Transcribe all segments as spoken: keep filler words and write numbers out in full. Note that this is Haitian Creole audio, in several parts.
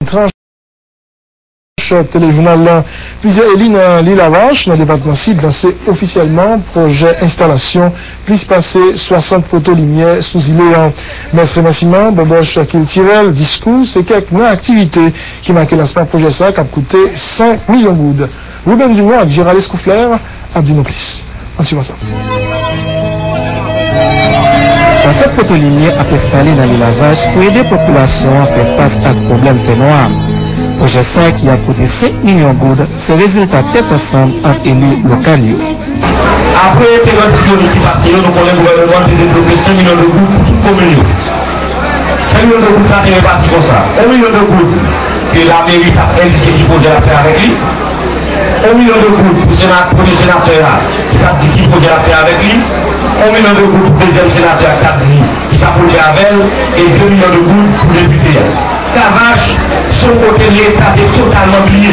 tranch telejounal la. Plizyè eli nan Lilavach, nan depatman Sid, lanse ofisyèlman pwojè enstalasyon plis pase swasant poto limyè sou zile a. Mès remèsiman, banbòch kiltirèl, diskou, se kèk nan aktivite ki make lansman pwojè sa a k ap koute senk milyon goud. Ruben Dumont ak Gérald Escouflair ap di nou plis. Ann swiv ansanm. Fasad poto limyè ap enstale nan Lilavach pou ede popilasyon an fè fas ak pwoblèm fènwa. Pwojè sa a ki ap koute senk milyon goud se rezilta tèt ansanm ant eli lokal yo. Apre te gen ti dlo ki pase yo, nou konnen gouvènman te debloke senk milyon de goud pou tout komin yo. Senk milyon de goud sa te repati konsa. Yon milyon de goud ke lameri t ap endike ki pwojè l ap fè avèk li. Yon milyon de goud pou sena, premye senatè a ki t ap di ki pwojè l ap fè avèk li. Yon milyon de goud pou dezyèm senatè a ki t ap di kisa pou l fè avè l. E de milyon de goud pou depite a. Lilavach se yon kote Leta te totalman bliye.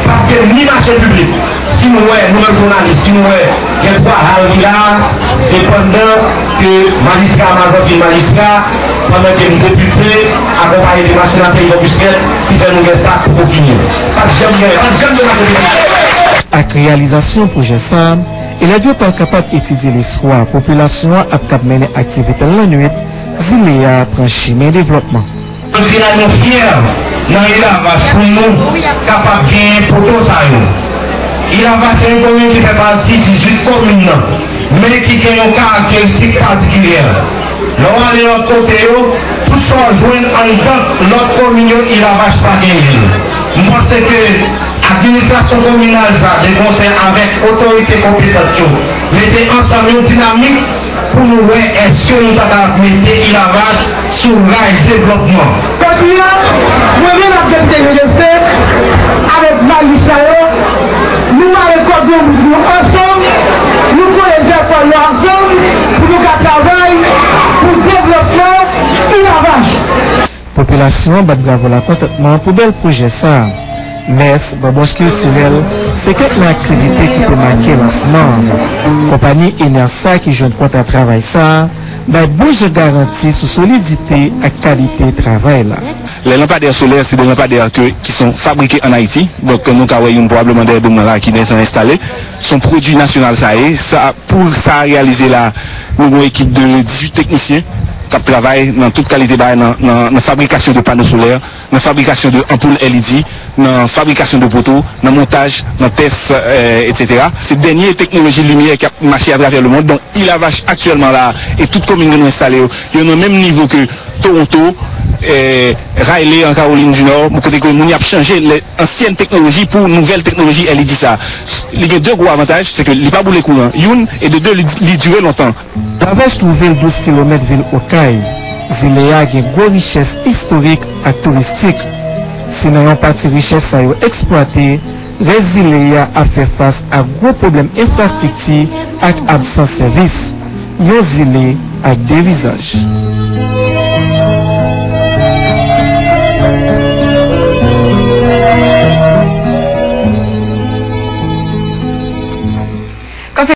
Pa t gen ni mache piblik. Si nou wè, nou menm jounalis, si nou wè gen twa hal ki la a, se pandan ke majistra Mazòt vin majistra, pandan ke m depite, akonpaye de machin atè Yvon Busquet, ki fè nou gen sa pou kokinye. Pa t janm gen, pa t janm gen mache piblik. Ak reyalizasyon pwojè sa a, elèv yo pral kapab etidye lespwa popilasyon an ap kab mennen aktivite l lannwit, zile a pran chimen devlòpman. Jodi a, nou fyè nan Lilavach pou nou kapab genyen poto sa yo. Lilavach se yon komin ki fè pati dizuit komin nan, men ki gen yon karakteristik patikilyè. Lè w ale lòt kote yo, tout sa w jwenn anndan lòt komin yo, Lilavach pa genyen l. M panse ke administrasyon kominal sa, de konsè avèk otorite konpetant yo, mete ansanm yon dinamik pou nou wè èske nou ta ka mete Lilavach sou ray devlòpman. Jodi a, mwen menm ak depite Jean Dempsey, avèk majistra yo, nou mare kòd nou ansanm, nou kole zèpòl yo ansanm pou nou ka travay pou devlòpman Lilavach. Popilasyon an bat bravo lakontantman pou bèl pwojè sa a. Mès, banbòch kiltirèl, se kèk nan aktivite ki te make lansman an. Konpayi Enersa ki jwenn kontra travay sa a bay bon jan garanti sou solidite ak kalite travay la. Lè lanpadè solè, se de lanpadè ke, ki son fabrike ann Ayiti. Donk, nou ka wè youn pwobableman dèyè do m nan la ki gentan enstale. Se yon pwodui nasyonal sa ye. Sa, pou sa reyalize la, nou gen yon ekip de dizuit teknisyen k ap travay nan tout kalite bagay, nan, nan, nan fabrikasyon de pano solè, nan fabrikasyon de anpoul L E D, nan fabrikasyon de poto, nan montaj, nan tès, euh, et cetera. Se dènye teknoloji limyè k ap mache atravè lemonn. Donk, Lilavach aktyèlman la, e tout komin ke nou enstale yo, yo nan menm nivo ke Toronto, eh, Raleigh an Kawolin di Nò, kote ke moun yo ap chanje lè ansyèn teknoloji pou nouvèl teknoloji L E D sa. Li gen de gwo avantaj, se ke li pa boule kouran, youn, e de de, li, li dire lontan. Lilavach twouve l douz kilomèt vil Okay. Zile a gen gwo richès istorik ak touristik. Si nan yon pati richès sa yo eksplwate, rès zile a ap fè fas a gwo pwoblèm enfrastrikti ak absans sèvis. Yon zile ak de vizaj.